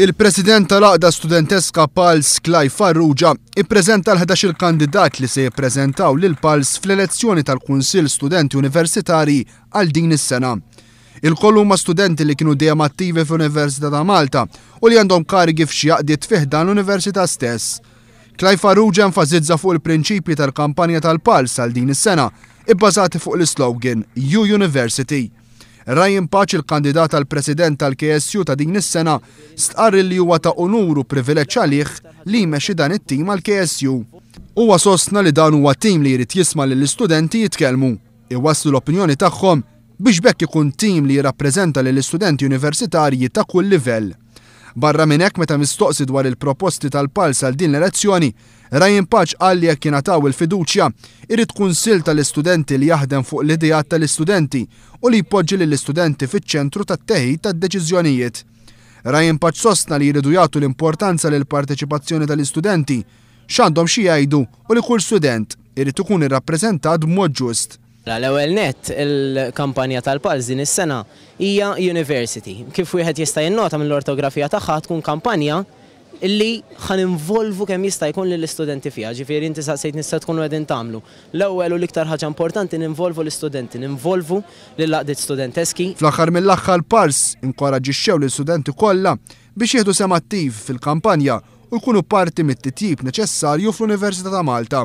Il-President tal-Għaqda Studenteska Pulse, Clive Farrugia, ippreżenta l-ħdax-il kandidat li se jippreżentaw lil Pulse fl-elezzjoni tal-Kunsill Studenti Universitarji għal din is-sena. Ilkoll huma studenti li kienu dejjem attivi fl-Università ta' Malta u li għandhom karigi f'xi għaqdiet fi ħdan l-Università stess. Clive Farrugia enfasizza fuq il-prinċipji tal-kampanja tal-Pulse għal din is-sena, ibbażati fuq l-islogan You University. Ryan Pace, il-kandidat għal President tal-KSU ta' din is-sena, stqarr li huwa ta' unur u privileġġ għalih li jmexxi dan it-tim għall-KSU. Huwa sostna li dan huwa tim li jrid jisma' lill-istudenti jitkellmu, iwasslu l-opinjoni tagħhom biex b'hekk ikun tim li jirrappreżenta lill-istudenti universitarji ta' kull livell. Barra minn hekk meta mistoqsi dwar il-proposti tal-Pulse għal din l-elezzjoni, Ryan Pace qal li jekk jingħataw il-fiduċja, irid kunsill tal-istudenti li jaħdem fuq l-ideat tal-istudenti u li jpoġġi lill-istudenti fiċ-ċentru tat-teħid tad-deċiżjonijiet. Ryan Pace sostna li jridu jagħtu l-importanza lill-parteċipazzjoni tal-istudenti, x'għandhom xi jgħidu u li kull student irid ikun irrappreżentat b'mod ġust. Mela, l-ewwel nett, il-kampanja tal-Pulse din is-sena hija University. Kif wieħed jista' jinnota mill-ortografija tagħha tkun kampanja li ħa ninvolvu kemm jista' jkun lill-istudenti fiha. Ġifieri inti saqsejtni x'se tkunu qegħdin tagħmlu. L-ewwel u l-iktar ħaġa importanti ninvolvu l-istudenti, ninvolvu lill-għaqdiet studenteski. Fl-aħħar mill-aħħar Pulse inkoraġġixxew lill-studenti kollha biex jieħdu sehem attiv fil-kampanja u jkunu parti mit-titjib neċessarju fl-Università ta' Malta.